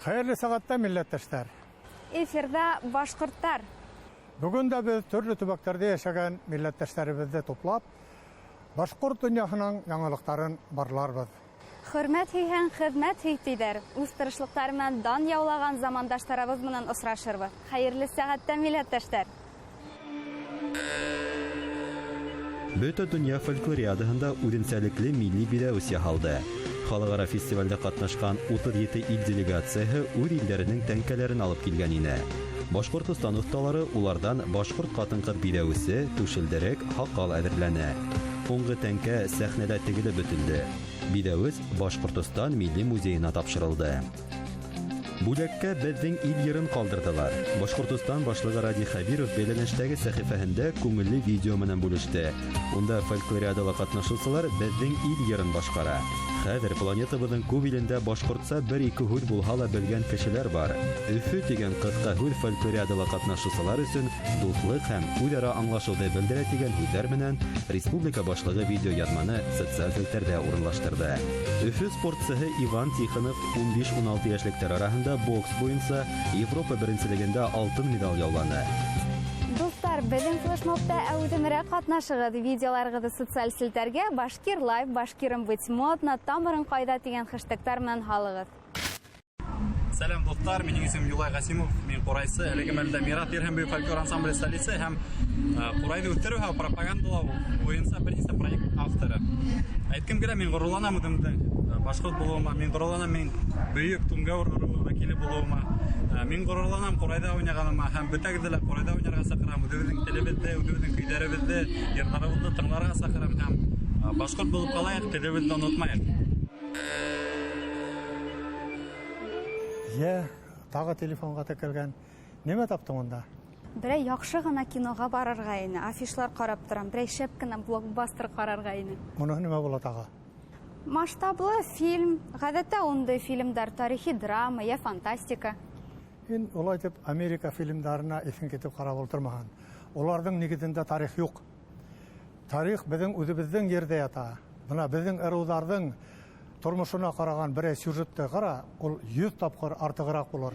Хәйерле сәғәттә, милләттәштәр! Эфирҙа башҡорттар. Бөгөн дә беҙ төрлө төбәктәрҙә йәшәгән милләттәштәребеҙҙе туплап, башҡорт донъяһының яңылыҡтарын барларбыҙ. Хөрмәт һөйһәң, хеҙмәт һөй тиҙәр. Үҙ тырышлыҡтары менән дан яулаған замандаштарыбыҙ менән осрашырбыҙ. Хәйерле сәғәттә, милләттәштәр! Бөтә дөнья фольклориадаһында үҙенсәлекле милли биҙәүес яһалды. Халыҡ-ара фестивалдә ҡатнашҡан 37 ил делегацияһы үҙ илдәренең тәңкәләрен алып килгән ине. Башҡортостан оҫталары улардан башҡорт ҡатын-ҡыҙ биҙәүесе, түшелдерек, һаҡал әҙерләне. Һуңғы тәңкә сәхнәлә тегелеп бөтөлдө. Биҙәүес Башҡортостан милли музейына тапшырылды. Бүләккә беҙҙең ил йырын ҡалдырҙылар. Башҡортостан башлығы Радий Хәбиров бәйләнештәге сәхифәһендә күңелле видео менән бүлеште. Унда фольклориадала ҡатнашыусылар беҙҙең ил йырын башҡара. Хәҙер планетабыҙҙың күп илендә башҡортса бер-ике һүҙ булһа ла белгән кешеләр бар. Өфө тигән ҡыҫҡа һүҙ фольклориадала ҡатнашыусылар өсөн дуҫлыҡ һәм үҙ-ара аңлашыуҙы белдерә тигән һүҙҙәр менән республика башлығы видеояҙманы социаль селтәрҙә урынлаштырҙы. Өфө спортсыһы Иван Тихонов 15-16 йәшлектәр араһында бокс буйынса Европа беренселегендә алтын медаль яуланы. Дуҫтар, беҙҙең флешмобта әүҙемерәк ҡатнашығыҙ. Видеоларығыҙҙы социаль селтәргә Башкир лайф, Башкирым быть модно, Тамырың ҡайҙа тигән хэштегтар менән һалығыҙ. Сәләм, дуҫтар, минең исемем Юлай Ғәсимов, мин ҡурайсы, әлеге мәлдә Мираҫ йыр һәм бейеү фольклор ансамбле солисы һәм ҡурайҙы үҫтереү һәм пропагандалау буйынса бер нисә проект авторы. Әйткем килә, мин ғорурланам үҙемдең башҡорт булыуыма, мин ғорурланам мин бөйөк Түңгәүер ырыуы вәкиле булыуыма, мин ғорурланам ҡурайҙа уйнағаныма һәм бөтәгеҙҙе лә ҡурайҙа уйнарға саҡырам, үҙебеҙҙең телебеҙҙе, үҙебеҙҙең көйҙәребеҙҙе, йырҙарыбыҙҙы тыңларға саҡырам һәм башҡорт булып ҡалайыҡ, телебеҙҙе онотмайыҡ. Йә, тағы телефонға текәлгән. Нимә таптың унда? Берәй яҡшы ғына киноға барырға ине, афишлар ҡарап торам, берәй шәп кенә блокбастер ҡарарға ине. Уныһы нимә була тағы? Масштаблы фильм, ғәҙәттә ундай фильмдар тарихи драма йә фантастика. Һин улай итеп Америка фильмдарына иҫең китеп ҡарап ултырмаһын. Уларҙың нигеҙендә тарих юҡ. Тарих беҙҙең үҙебеҙҙең ерҙә ята. Бына беҙҙең ырыуҙарҙың тормошона ҡараған берәй сюжетты ҡара, ул 100 тапҡыр артығыраҡ булыр.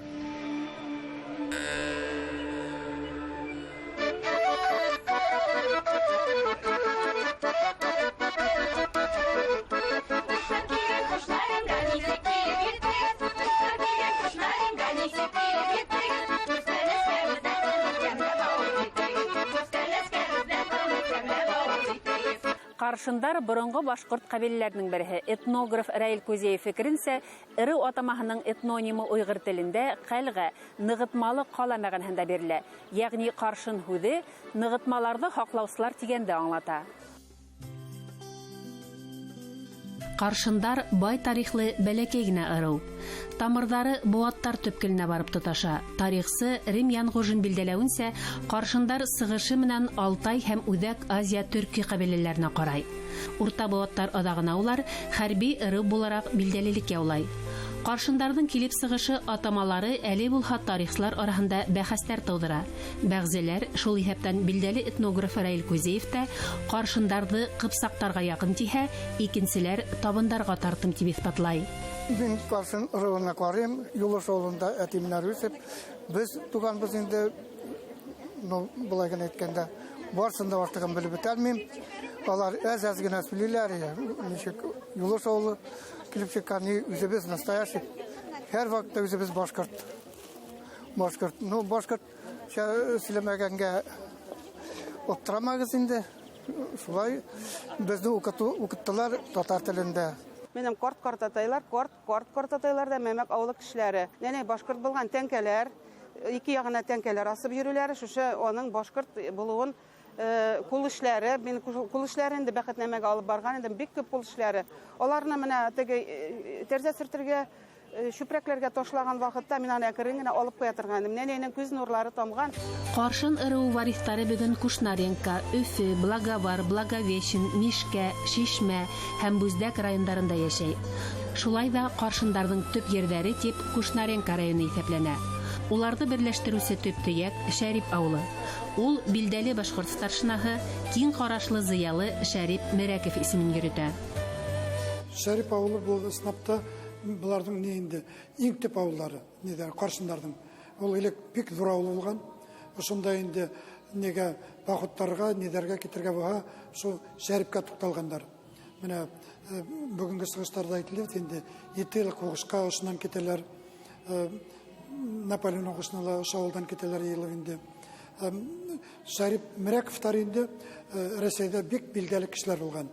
Ҡаршындар боронғо башҡорт ҡәбиләләренең береһе. Этнограф Раил Кузеев фекеренсә, ырыу атамаһының этнонимы уйғыр телендә ҡәлғә, нығытмалы ҡала мәғәнәһендә бирелә. Йәғни ҡаршын һүҙе нығытмаларҙы һаҡлаусылар тигәнде аңлата. Ҡаршындар бай тарихлы бәләкәй генә ырыу. Тамырҙары быуаттар төпкөлөнә барып тоташа. Тарихсы Рим Янғужин билдәләүенсә, ҡаршындар сығышы менән Алтай һәм Үҙәк Азия төрки ҡәбиләләренә ҡарай. Урта быуаттар аҙағына улар хәрби ырыу булараҡ билдәлелек яулай. Ҡаршындарҙың килеп сығышы атамалары әле булһа тарихсылар араһында бәхәстәр тыуҙыра. Бәғзеләр, шул иҫәптән билдәле этнограф Раил Кузеев та, ҡаршындарҙы ҡыпсаҡтарға яҡын тиһә, икенселәр табындарға тартым тип иҫбатлай. Мин ҡаршын ырыуына ҡарайым, Юлыш ауылында әтиемдәр үҫеп, беҙ туғанбыҙ инде, былай гына әйткәндә, барысын да артығын белеп бөтә алмайым. Алар әҙ-әҙ генә һөйләйләр, нисек Юлыш ауылы килеп сыҡҡан, ни үҙебеҙ настоящий, һәр ваҡытта үҙебеҙ башҡорт. Башҡорт, башҡорт сөйләмәгәнгә аптырамағыҙ инде. Шулай беҙҙе уҡыттылар татар телендә. Минең ҡарт ҡартатайлар, ҡарт, ҡарт ҡартатайлар да Мәмәк ауылы кешеләре. Нәнәй башҡорт булған тәңкәләр, ике яғына тәңкәләр асып йөрөүләре, шушы уның башҡорт булыуын, ҡул эшләре, мин ҡул эшләре инде бәхетнәмәгә алып барған идем, бик күп ҡул эшләре. Аларны менә теге тәрәзә сөртергә, чүпрәкләргә ташлаған ваҡытта мин аны әкрен генә алып ҡуя торған идем. Нәнәйнең күҙ нурлары тамған. Ҡаршын ырыуы вариҫтары бөгөн Кушнаренко, Өфө, Благовар, Благовещен, Мишкә, Шишмә һәм Бүздәк райондарында йәшәй. Шулай ҙа ҡаршындарҙың төп ерҙәре тип Кушнаренко районы иҫәпләнә. Уларҙы берләштереүсе төп төйәк Шәрип ауылы. Ул билдәле башҡорт старшинаһы, киң ҡарашлы зыялы Шәрип Мерәков исемен йөрөтә. Шәрип ауылы был ысынлап та Быларҙың ни инде иң төп ауылдары, ниҙәр, ҡаршындарҙың. Ул элек бик ҙур ауыл булған. Ошонда инде нигә походтарға, ниҙәргә китергә булһа, шул Шәрипкә туҡталғандар. Менә бөгөнгө сығыштарҙа әйтелә бит инде, 7 йыллыҡ һуғышҡа ошонан китәләр. Наполеон һуғышына ла ошо ауылдан китәләр йыйылып инде. Шәрип Мөрәковтар инде Рәсәйҙә бик билдәле кешеләр булған.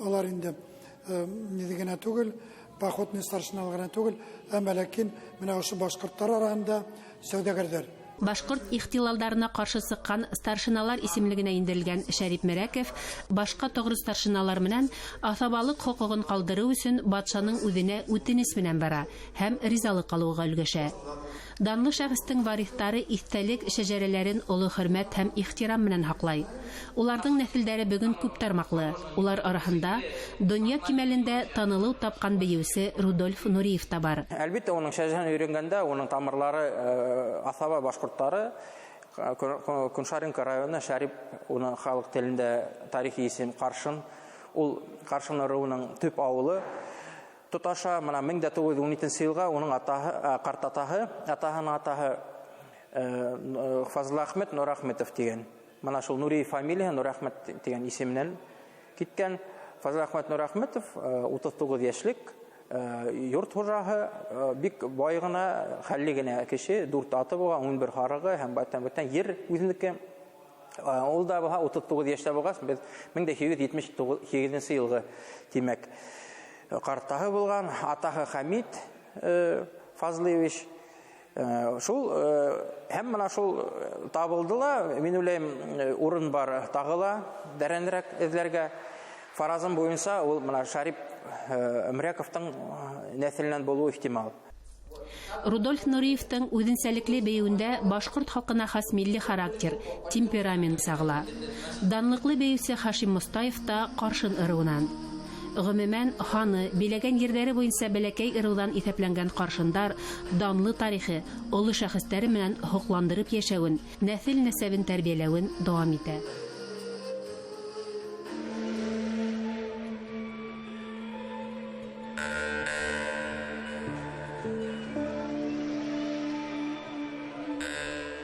Алар инде ниҙе генә түгел, походный старшиналар ғына түгел, әммә ләкин менә ошо башҡорттар араһында сәүҙәгәрҙәр. Башҡорт ихтилалдарына ҡаршы сыҡҡан старшиналар исемлегенә индерелгән Шәрип Мөрәков башҡа тоғро старшиналар менән аҫабалыҡ хоҡуғын ҡалдырыу өсөн батшаның үҙенә үтенес менән бара һәм ризалыҡ алыуға өлгәшә. Данлы шәхестең вариҫтары иҫтәлек шәжәрәләрен оло хөрмәт һәм ихтирам менән һаҡлай. Уларҙың нәҫелдәре бөгөн күп тармаҡлы. Улар араһында донъя кимәлендә танылыу тапҡан бейеүсе Рудольф Нуриев та бар. Әлбиттә, уның шәжәрәһен өйрәнгәндә уның тамырлары аҫаба башҡорттары, Куншаринка районы Шәрип, уның халыҡ телендә тарихи исем Ҡаршын, ул Ҡаршын ырыуының төп ауылы. Тоташа мына 1917 йылға уның атаһы, ҡартатаһы, атаһының атаһы Фазлахмет Нурахметов тигән. Мына шул Нуриев фамилияһы Нурахмет тигән исеменән киткән. Фазлахмет Нурахметов 39 йәшлек йорт хужаһы, бик бай ғына, хәлле генә кеше, 4 аты булған, 11 һарығы һәм байтан-байтан ер үҙенеке. Ул да булһа 39 йәштә булғас, беҙ 1878 йылғы, тимәк, ҡартаһы булған, атаһы Хәмит Фазлыевич. Шул һәм мына шул табылды ла, мин уйлайым, урын бар тағы ла дәрәнерәк эҙләргә. Фаразым буйынса ул мына Шәрип Мөрәковтың нәҫеленән булыуы ихтимал. Рудольф Нуриевтың үҙенсәлекле бейеүендә башҡорт халҡына хас милли характер, темперамент сағыла. Данлыҡлы бейеүсе Хашим Мостаев та Ҡаршын ырыуынан. Ғөмүмән, һаны биләгән ерҙәре буйынса бәләкәй ырыуҙан иҫәпләнгән ҡаршындар данлы тарихы, оло шәхестәре менән һоҡландырып йәшәүен, нәҫел-нәсәбен тәрбиәләүен дауам итә.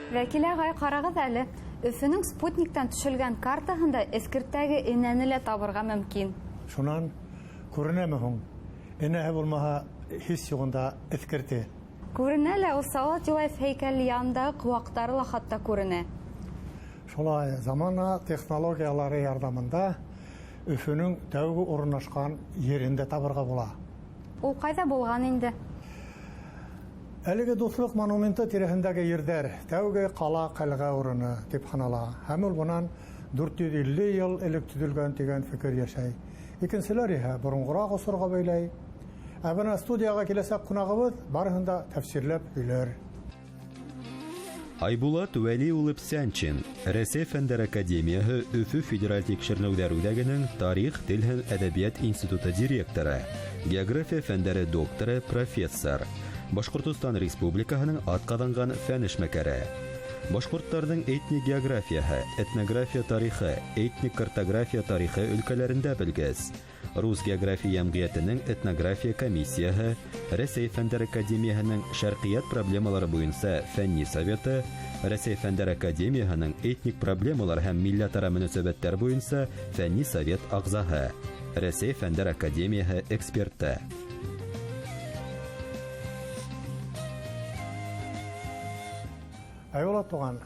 Вәкил ағай, ҡарағыҙ әле, Өфөнөң спутниктан төшөлгән картаһында эҫкерттәге энәне лә табырға мөмкин. Шунан күренәме һуң? Энәһе булмаһа, һис юғында эҫкерте. Күренә лә, ул Салауат Юлаев һәйкәле янындағы ҡыуаҡтары ла хатта күренә. Шулай, замана технологиялары ярҙамында Өфөнөң тәүге урынлашҡан ерен дә табырға була. Ул ҡайҙа булған инде? Әлеге дуҫлыҡ монументы тирәһендәге ерҙәр тәүге ҡала ҡәлғә урыны тип һанала. Һәм ул бынан 450 йыл элек төҙөлгән тигән фекер йәшәй. Икенселәр иһә боронғораҡ осорға бәйләй. Ә бына студияға киләсәк ҡунағыбыҙ барыһын да тәфсирләп һөйләр. Айбулат Вәли улы Псянчин, Рәсәй Фәндәр Академияһы Өфө Федераль тикшеренеүҙәр үҙәгенең Тарих, тел һәм әҙәбиәт институты директоры, география фәндәре докторы, профессор, Башҡортостан Республикаһының атҡаҙанған фән эшмәкәре. Башҡорттарҙың этник географияһы, этнография тарихы, этник картография тарихы өлкәләрендә белгес. Рус география йәмғиәтенең этнография комиссияһы, Рәсәй Фәндәр Академияһының шәрҡиәт проблемалары буйынса фәнни советы, Рәсәй Фәндәр Академияһының этник проблемалар һәм милләтара мөнәсәбәттәр буйынса фәнни совет ағзаһы, Рәсәй Фәндәр Академияһы эксперты. Айбулат туған,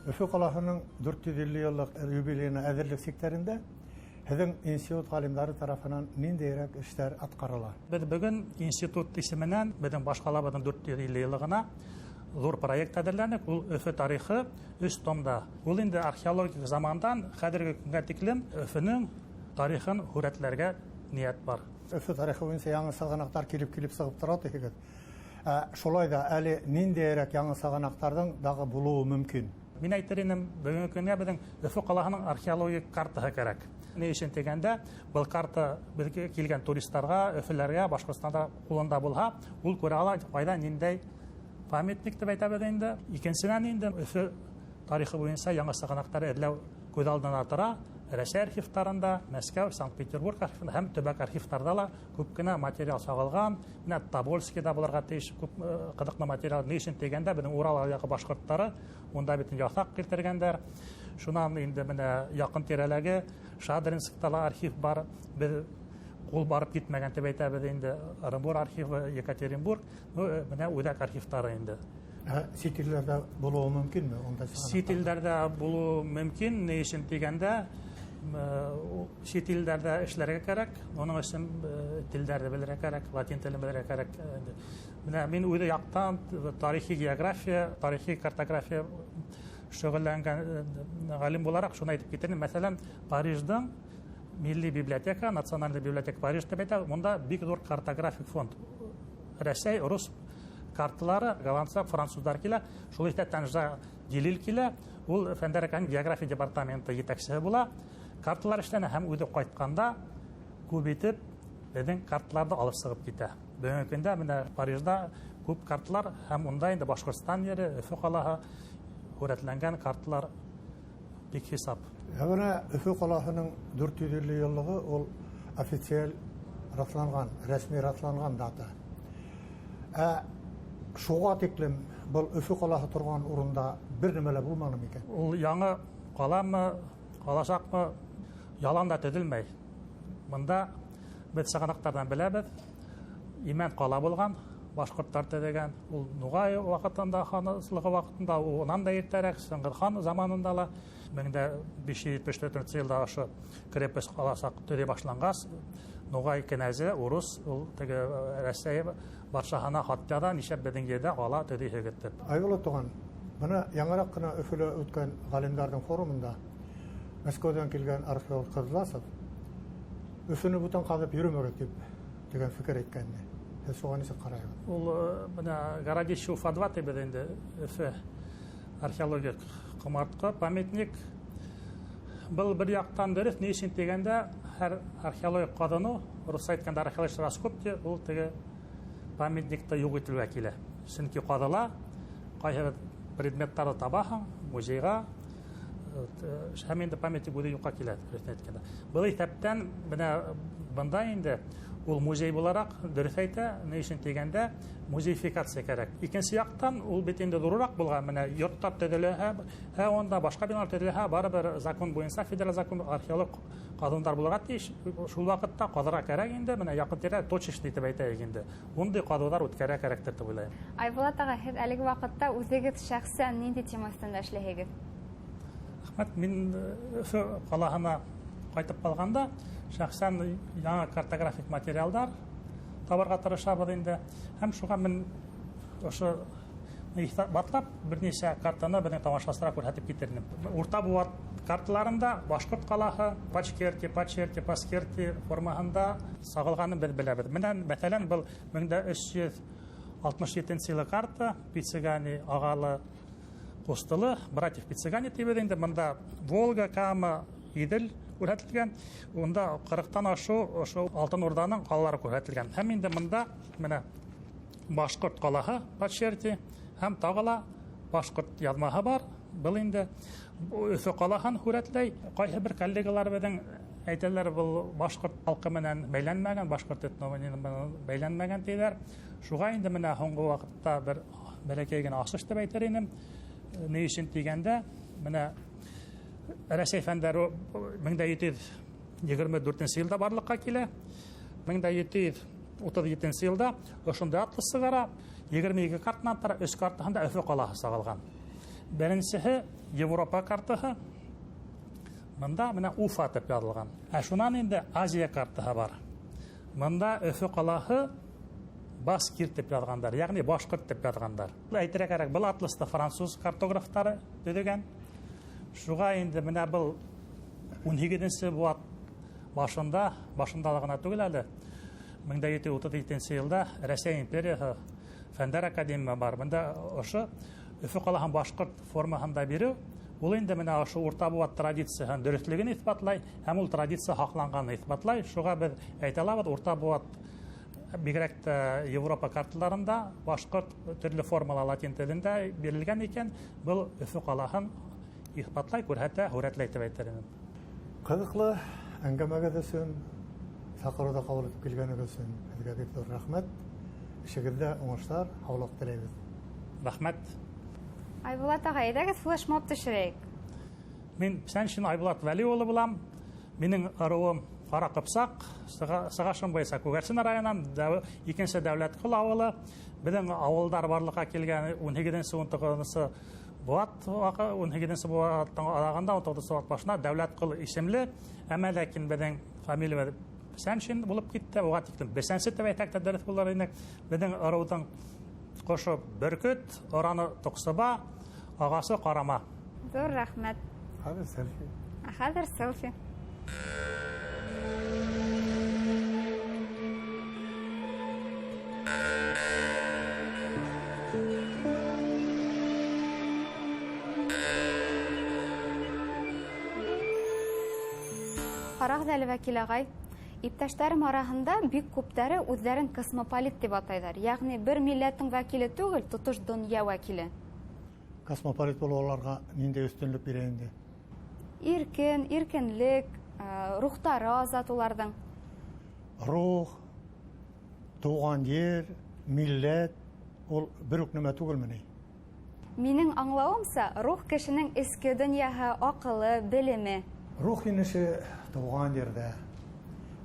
Өфө ҡалаһының 450 йыллыҡ юбилейына әҙерлек сиктәрендә һеҙҙең институт ғалимдары тарафынан ниндәйерәк эштәр атҡарыла? Беҙ бөгөн институт исеменән беҙҙең баш ҡалабыҙҙың 450 йыллығына ҙур проект әҙерләнек. Ул Өфө тарихы 3 томда. Ул инде археологик замандан хәҙерге көнгә тиклем Өфөнөң тарихын һүрәтләргә ниәт бар. Өфө тарихы буйынса яңы сығанаҡтар килеп-килеп сығып тора тиһегеҙ. Шулай да әле ниндәйерәк яңы сығанаҡтарҙың дағы булыуы мөмкин? Мин әйтер инем, бөгөнгө көнгә беҙҙең Өфө ҡалаһының археологик картаһы кәрәк. Ни өсөн тигәндә, был карта беҙгә килгән туристарға, Өфөләргә, Башҡортостанда ҡулында булһа, ул күрә ала ҡайҙа ниндәй памятник тип әйтәбеҙ инде. Икенсенән инде Өфө тарихы буйынса яңы сығанаҡтар эҙләү күҙ алдына тора. Рәсәй архивтарында, Мәскәү, Санкт-Петербург архивында һәм төбәк архивтарҙа ла күп кенә материал сағылған. Менә Тобольскиҙа булырға тейеш күп ҡыҙыҡлы материал. Ни өсөн тигәндә, беҙҙең Урал яғы башҡорттары унда бит яҫаҡ килтергәндәр. Шунан инде менә яҡын тирәләге Шадринскта ла архив бар. Беҙ ҡул барып китмәгән тип әйтәбеҙ инде. Ырымбур архивы, Екатеринбург, менә үҙәк архивтары инде. Сит илдәрҙә булыуы мөмкинме? Сит илдәрҙә булыуы мөмкин. Ни өсөн тигәндә, сит илдәрҙә эшләргә кәрәк, уның өсөн телдәрҙе белергә кәрәк, латин телен белергә кәрәк. Менә мин үҙе яҡтан тарихи география, тарихи картография шөғөлләнгән ғалим булараҡ шуны әйтеп китер инем. Мәҫәлән, Париждың милли библиотека, национальный библиотека Париж тип әйтә, унда бик ҙур картографик фонд. Рәсәй, рус карталары, голландцар, француздар килә, шул иҫәптән Жак Делиль килә, ул Фәндәр академия география департаменты етәксеһе була. Карталар эшләнә һәм үҙе ҡайтҡанда күп итеп беҙҙең карталарҙы алып сығып китә. Бөгөнгө көндә менә Парижда күп карталар һәм унда инде Башҡортостан ере, Өфө ҡалаһы һүрәтләнгән карталар бик хисап. Ә бына Өфө ҡалаһының 450 йыллығы ул официаль раҫланған, рәсми раҫланған дата. Ә шуға тиклем был Өфө ҡалаһы торған урында бер нәмә лә булманы микән? Ул яңы ҡаламы, ҡаласаҡмы, ялан да төҙөлмәй. Бында беҙ сығанаҡтарҙан беләбеҙ, имән ҡала булған, башҡорттар төҙөгән. Ул Нуғай ваҡытында, ханлығы ваҡытында, унан да иртәрәк, Сыңғыҙ хан заманында ла 1574 йылда ошо крепость ҡаласаҡ төҙөй башланғас, Нуғай кенәзе урыс ул теге Рәсәй батшаһына хат яҙа, нишләп беҙҙең ерҙә ҡала төҙөйһөгөҙ тип. Айбулат туған, бына яңыраҡ ҡына Өфөлә үткән ғалимдарҙың форумында Мәскәүҙән килгән археолог Ҡыҙласов Өфөнө бүтән ҡаҙып йөрөмәгеҙ тип тигән фекер әйткәнне. Һеҙ шуға нисек ҡарайһығыҙ? Ул бына Городище Уфа-2 тибеҙ инде, Өфө археологик ҡомартҡы, памятник. Был бер яҡтан дөрөҫ, ни өсөн тигәндә, һәр археологик ҡаҙыныу, русса әйткәндә археологик раскопки, ул теге памятникты юҡ итеүгә килә. Сөнки ҡаҙыла, ҡайһы бер предметтарҙы табаһың, музейға, һәм инде памятник үҙе юҡҡа килә, дөрөҫөн әйткәндә. Был иҫәптән бына бында инде ул музей булараҡ дөрөҫ әйтә, ни өсөн тигәндә музейфикация кәрәк. Икенсе яҡтан ул бит инде ҙурыраҡ булған, менә йорттар төҙөлә, һә унда башҡа биналар төҙөлә, барыбер закон буйынса, федераль закон археолог ҡаҙындар булырға тейеш. Шул ваҡытта ҡаҙырға кәрәк инде, менә яҡын тирә точечный тип әйтәйек инде. Ундай ҡаҙыуҙар үткәрә кәрәктер тип уйлайым. Айбулат ағай, һеҙ әлеге ваҡытта үҙегеҙ шәхсән ниндәй тема өҫтөндә эшләйһегеҙ? Рәхмәт, мин Өфө ҡалаһына ҡайтып ҡалғанда шәхсән яңы картографик материалдар табырға тырышабыҙ инде. Һәм шуға мин ошо батлап бер нисә картаны беҙҙең тамашасыларға күрһәтеп китер инем. Урта быуат карталарында башҡорт ҡалаһы Пачкерти, Пачерти, Паскерти формаһында сағылғанын беҙ беләбеҙ. Менән, мәҫәлән, был 1367 йылы карта Пиццегани ағалы ҡустылы, братьев Пиццегани тибеҙ инде. Бында Волга, Кама, Иҙел күрһәтелгән. Унда ҡырыҡтан ашыу ошо Алтын Урҙаның ҡалалары күрһәтелгән. Һәм инде бында менә башҡорт ҡалаһы Пачерти һәм тағы ла башҡорт яҙмаһы бар. Был инде Өфө ҡалаһын һүрәтләй. Ҡайһы бер коллегалар беҙҙең әйтәләр, был башҡорт халҡы менән бәйләнмәгән, башҡорт этнонимы менән бәйләнмәгән тиҙәр. Шуға инде менә һуңғы ваҡытта бер бәләкәй генә асыш тип әйтер инем. Ни өсөн тигәндә, менә Рәсәй фәндәре 1724 йылда барлыҡҡа килә. 1737 йылда ошондай атлас сығара, 22 картанан тора, 3 картаһында Өфө ҡалаһы сағылған. Беренсеһе Европа картаһы. Бында менә Уфа тип яҙылған. Ә шунан инде Азия картаһы бар. Бында Өфө ҡалаһы Баскир тип яҙғандар, йәғни башҡорт тип яҙғандар. Әйтергә кәрәк, был атласты француз картографтары төҙөгән. Шуға инде менә был 18 быуат башында, башында ғына түгел әле, 1737 йылда Рәсәй империяһы Фәндәр академия бар. Бында ошо Өфө ҡалаһын башҡорт формаһында биреү, ул инде менә ошо урта быуат традицияһын дөрөҫлөгөн иҫбатлай һәм ул традиция һаҡланғанын иҫбатлай. Шуға беҙ әйтә алабыҙ, урта быуат бигерәк тә Европа карталарында башҡорт төрлө формала латин телендә бирелгән икән, был Өфө ҡалаһын иҫбатлай, күрһәтә, һүрәтләй тип әйтер инем. Ҡыҙыҡлы әңгәмәгеҙ өсөн, саҡырыуҙы ҡабул итеп килгәнегеҙ өсөн һеҙгә бик ҙур рәхмәт. Эшегеҙҙә уңыштар, һаулыҡ теләйбеҙ. Рәхмәт. Айбулат ағай, әйҙәгеҙ флешмоб төшөрәйек. Мин Псәншин Айбулат Вәли улы булам. Минең ырыуым Ҡара Ҡыпсаҡ, сығышым буйынса Күгәрсен районынан, икенсе Дәүләтҡол ауылы. Беҙҙең ауылдар барлыҡҡа килгән 18-нсе, 19-нсы быуат, 18-нсе быуаттың аҙағында, 19-нсы быуат башында Дәүләтҡол исемле, әммә ләкин беҙҙең фамилия Псәншин булып китте. Уға тиклем Бесәнсе тип әйтһәк тә дөрөҫ булыр ине. Беҙҙең ырыуҙың ҡошо бөркөт, ораны тоҡсоба, ағасы ҡарама. Ҙур рәхмәт. Хәҙер селфи. Ә хәҙер селфи. Ҡарағыҙ әле, Вәкил ағай, иптәштәрем араһында бик күптәре үҙҙәрен космополит тип атайҙар. Йәғни бер милләттең вәкиле түгел, тотош донъя вәкиле. Космополит булыу уларға ниндәй өҫтөнлөк бирә инде? Иркен, иркенлек, рухтары азат уларҙың. Рух, тыуған ер, милләт, ул бер үк нәмә түгелме ни? Минең аңлауымса, рух кешенең эске донъяһы, аҡылы, белеме. Рух инеше тыуған ерҙә.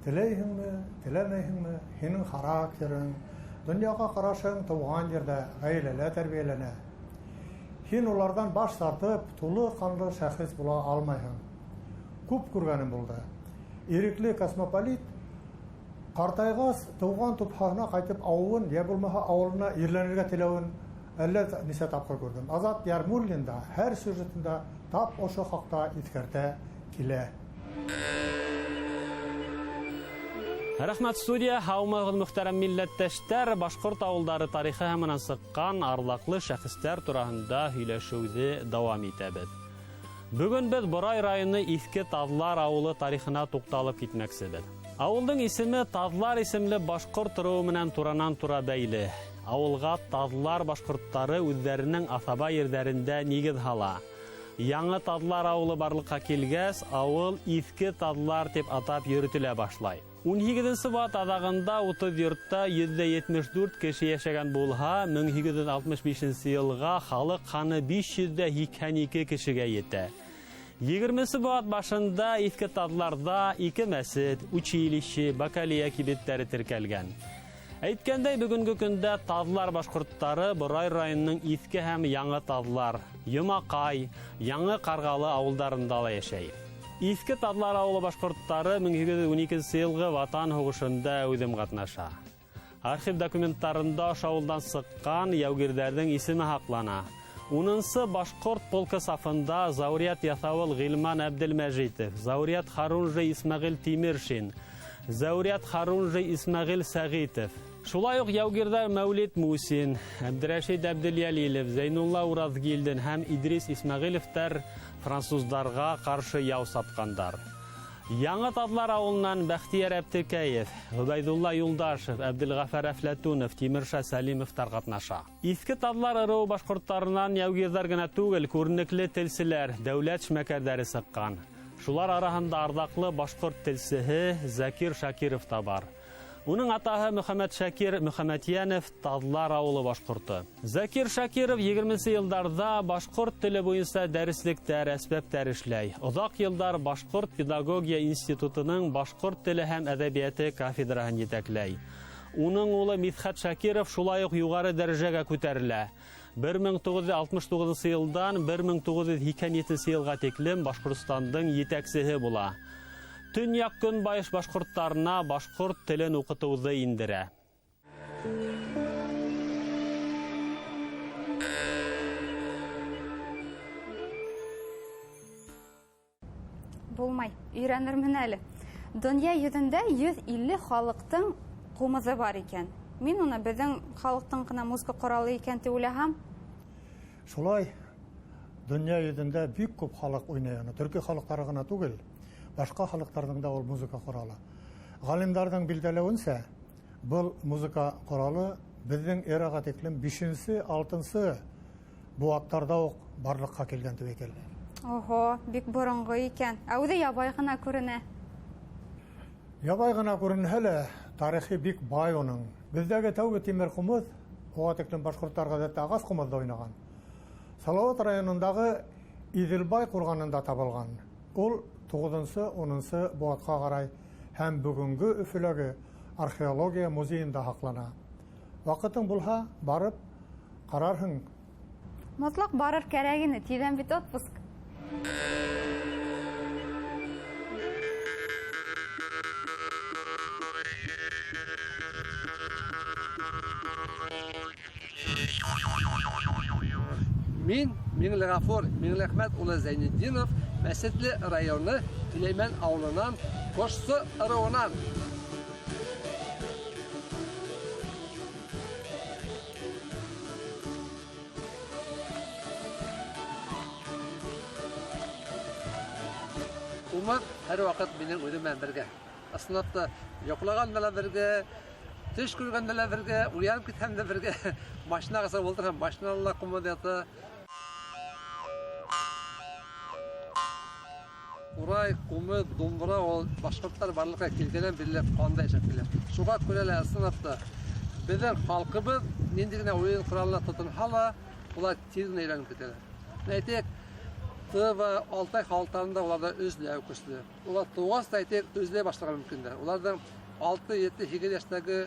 Теләйһеңме, теләмәйһеңме, һинең характерың, донъяға ҡарашың тыуған ерҙә, ғаиләлә тәрбиәләнә. Һин уларҙан баш тартып, тулы ҡанлы шәхес була алмайһың. Күп күргәнем булды. Ирекле космополит ҡартайғас тыуған тупһаһына ҡайтып ауыуын, йә булмаһа ауылына ерләнергә теләүен әллә нисә тапҡыр күрҙем. Азат Ярмуллин да һәр сюжетында тап ошо хаҡта иҫкәртә килә. Рәхмәт, студия. Һаумыһығыҙ, мөхтәрәм милләттәштәр. Башҡорт ауылдары тарихы һәм унан сыҡҡан арлаҡлы шәхестәр тураһында һөйләшеүҙе дауам итәбеҙ. Бөгөн беҙ Борай районы Иҫке Таҙлар ауылы тарихына туҡталып китмәксебеҙ. Ауылдың исеме Таҙлар исемле башҡорт ырыуы менән туранан-тура бәйле. Ауылға Таҙлар башҡорттары үҙҙәренең аҫаба ерҙәрендә нигеҙ һала. Яңы Таҙлар ауылы барлыҡҡа килгәс, ауыл Иҫке Таҙлар тип атап йөрөтөлә башлай. 18-нсе быуат аҙағында 30 йортта 174 кеше йәшәгән булһа, 1865 йылға халыҡ һаны 582 кешегә етә. 20-нсе быуат башында Иҫке Таҙларҙа 2 мәсет, училище, бакалия кибеттәре теркәлгән. Әйткәндәй, бөгөнгө көндә Таҙлар башҡорттары Борай районының Иҫке һәм Яңы Таҙлар, Йомаҡай, Яңы Ҡарғалы ауылдарында ла йәшәй. Иҫке Таҙлар ауылы башҡорттары 1812 йылғы Ватан һуғышында әүҙем ҡатнаша. Архив документтарында ошо ауылдан сыҡҡан яугирҙәрҙең исеме һаҡлана. 10-нсы башҡорт полкы сафында Заурият Яҫауыл Ғилман Әбделмәжитов, Заурият Харунжи Исмәғил Тимершин, Заурият Харунжи Исмәғил Сәғитов. Шулай уҡ яугирҙәр Мәүлит Мусин, Әбдерәшит Әбделйәлилов, Зәйнулла Ураҙгилдин һәм Идрис Исмәғиловтар француздарға ҡаршы яу сапҡандар. Яңы Таҙлар ауылынан Бәхтиәр Әптекәев, Ғөбәйҙулла Юлдашев, Әбделғәфәр Әфләтунов, Тимерша Сәлимовтар ҡатнаша. Иҫке Таҙлар ырыуы башҡорттарынан яугирҙәр генә түгел, күренекле телселәр, дәүләт эшмәкәрҙәре сыҡҡан. Шулар араһында арҙаҡлы башҡорт телсеһе Закир Шакиров та бар. Уның атаһы Мөхәммәт Шакир Мөхәммәтйәнов Таҙлар ауылы башҡорто. Закир Шакиров 20-нсе йылдарҙа башҡорт теле буйынса дәреслектәр, әсбәптәр эшләй. Оҙаҡ йылдар Башҡорт педагогия институтының башҡорт теле һәм әҙәбиәте кафедраһын етәкләй. Уның улы Мидхәт Шакиров шулай уҡ юғары дәрәжәгә күтәрелә. 1969 йылдан 1987 йылға тиклем Башҡортостандың етәксеһе була. Төньяҡ көнбайыш башҡорттарына башҡорт телен уҡытыуҙы индерә. Булмай, өйрәнермен әле. Донъя йөҙөндә 150 халыҡтың ҡумыҙы бар икән. Мин уны беҙҙең халыҡтың ғына музыка ҡоралы икән тип уйлаһам. Шулай, донъя йөҙөндә бик күп халыҡ уйнай аны. Төрки халыҡтары ғына түгел, башҡа халыҡтарҙың да ул музыка ҡоралы. Ғалимдарҙың билдәләүенсә, был музыка ҡоралы беҙҙең эраға тиклем 5-нсе, 6-нсы быуаттарҙа уҡ барлыҡҡа килгән тип әйтәләр. Ого, бик боронғо икән. Ә үҙе ябай ғына күренә. Ябай ғына күренһә лә, тарихы бик бай уның. Беҙҙәге тәүге тимер ҡумыҙ, уға тиклем башҡорттар ғәҙәттә ағас ҡумыҙҙа уйнаған. Салауат районындағы Иҙелбай ҡурғанында табылған. Ул 9-10 быуатҡа ҡарай һәм бөгөнгө Өфөләге археология музейында һаҡлана. Ваҡытың булһа, барып ҡарарһың. Мотлаҡ барыр кәрәк ине, тиҙҙән бит отпуск. Мин Миңлеғафур Миңлеәхмәт улы Зәйнетдинов, Мәсетле районы Теләймән ауылынан, Ҡошсо ырыуынан. Ҡумыҙ һәр ваҡыт минең үҙем менән бергә. Ысынлап та, йоҡлағанда ла бергә, төш күргәндә лә бергә, уянып китһәм дә бергә. Машинаға сығып ултырһам, машинала ла ҡумыҙ ята. Ҡурай, ҡумыҙ, думбыра ул башҡорттар барлыҡҡа килгәндән бирле ҡанда йәшәп килә. Шуға күрә лә ысынлап та беҙҙең халҡыбыҙ ниндәй генә уйын ҡоралына тотонһа ла, улар тиҙ генә өйрәнеп китәләр. Әйтәйек, Тыва, Алтай халыҡтарында уларҙа өҙләү көслө. Улар тыуғас та әйтәйек, өҙләй башларға мөмкиндәр. Уларҙың 6, 7, 8 йәштәге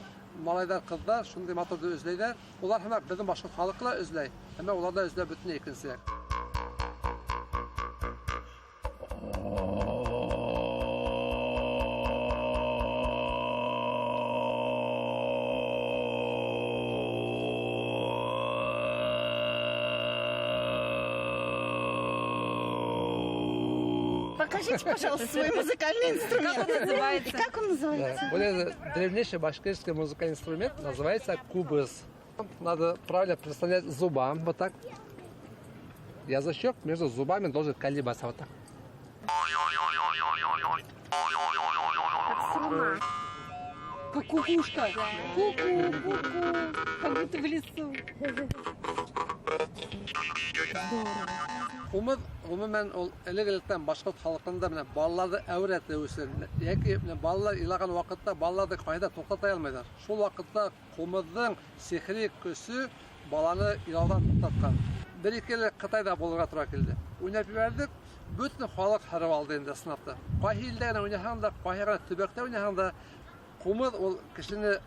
малайҙар, ҡыҙҙар шундай матурҙы өҙләйҙәр. Улар һәм беҙҙең башҡорт халыҡы ла өҙләй, әммә уларҙа өҙләү бөтөнләй икенсерәк. Покажите, пожалуйста, свой музыкальный инструмент. Как он называется? И как он называется? Да. Вот этот древнейший башкирский музыкальный инструмент называется кубыз. Надо правильно представлять зубам, вот так. Язычок между зубами должен колебаться, вот так. Как струна. Как кукушка. Ку-ку, ку-ку. Как будто в лесу. Здорово. Ҡумыҙ, ғөмүмән, ул элек-электән башҡорт халҡында менән балаларҙы әүрәтеү өсөн, йәки менән балалар илаған ваҡытта балаларҙы ҡайҙа туҡтата алмайҙар. Шул ваҡытта ҡумыҙҙың сихри көсө баланы илауҙан туҡтатҡан. Бер-ике ел Ҡытайҙа булырға тура килде. Уйнап ебәрҙек, бөтөн халыҡ һырып алды инде ысынлап та. Ҡайһы илдә генә уйнаһаң да, ҡайһы ғына төбәктә уйнаһаң да, ҡумыҙ ул кешене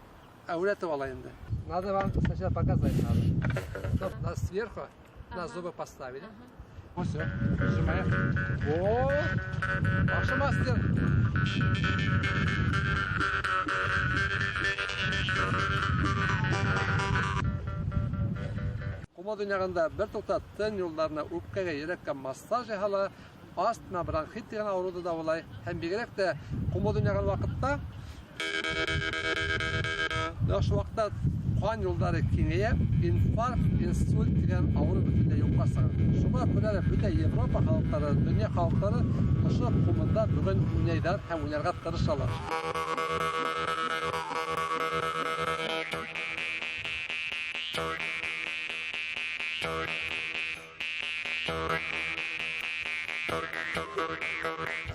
әүрәтеп ала инде. Надо вам сначала показать надо. Стоп, нас сверху на зубы поставили. Вот всё, нажимаем. О, ваш мастер. Ҡумыҙ уйнағанда бер туҡта тын юлдарына, үпкәгә, йөрәккә массаж яһала, астма, бронхит тигән ауырыуҙы дауалай. Һәм бигерәк тә ҡумыҙ уйнаған ваҡытта, ошо ваҡытта ҡан юлдары киңәйә, инфаркт, инсульт тигән ауырыу бөтөнләй юҡҡа сыға. Шуға күрә лә бөтә Европа халыҡтары, донъя халыҡтары ошо ҡумыҙҙа бөгөн уйнайҙар һәм уйнарға тырышалар.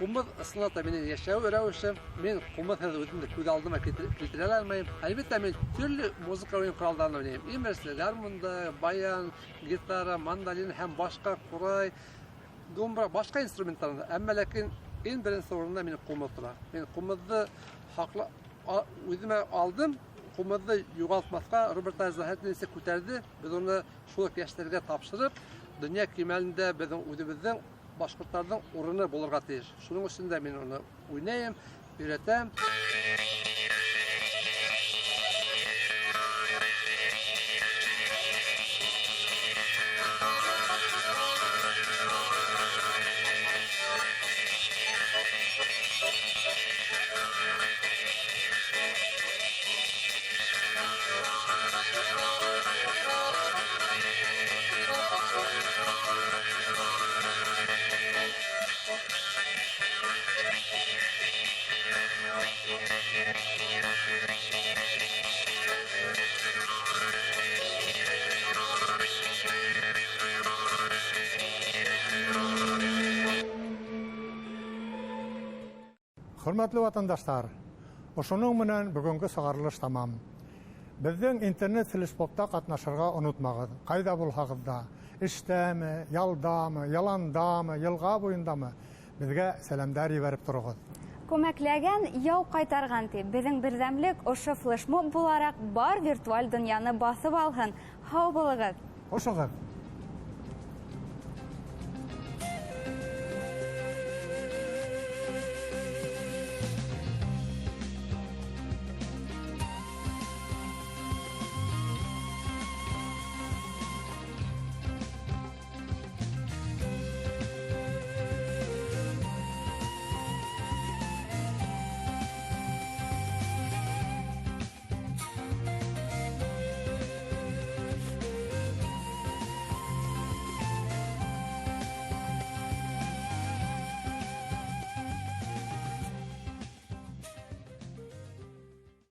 Ҡумыҙ ысынлап та минең йәшәү рәүешем. Мин ҡумыҙһыҙ үҙемде күҙ алдыма килтерә лә алмайым. Әлбиттә, мин төрлө музыка уйын ҡоралдарын уйнайым. Иң беренсе гармунда, баян, гитара, мандолин һәм башҡа ҡурай, думбра, башҡа инструменттарында. Әммә ләкин иң беренсе урында минең ҡумыҙ тора. Мин ҡумыҙҙы үҙемә алдым, ҡумыҙҙы юғалтмаҫҡа Роберт Заһитович күтәрҙе. Беҙ уны шул уҡ йәштәргә тапшырып, донъя кимәлендә беҙҙең үҙебеҙҙең башҡорттарҙың урыны булырға тейеш. Шуның өсөн дә мин уны уйнайым, өйрәтәм. Хөрмәтле ватандаштар, ошоноң менән бөгөнгө сығарылыш тамам. Беҙҙең интернет флешмобта ҡатнашырға онотмағыҙ. Ҡайҙа булһағыҙ да, эштәме, ялдамы, яландамы, йылға буйындамы, беҙгә сәләмдәр ебәреп тороғоҙ. Күмәкләгән яу ҡайтарған тип, беҙҙең берҙәмлек ошо флешмоб булараҡ бар виртуаль донъяны баҫып алһын. Һау булығыҙ! Хушығыҙ!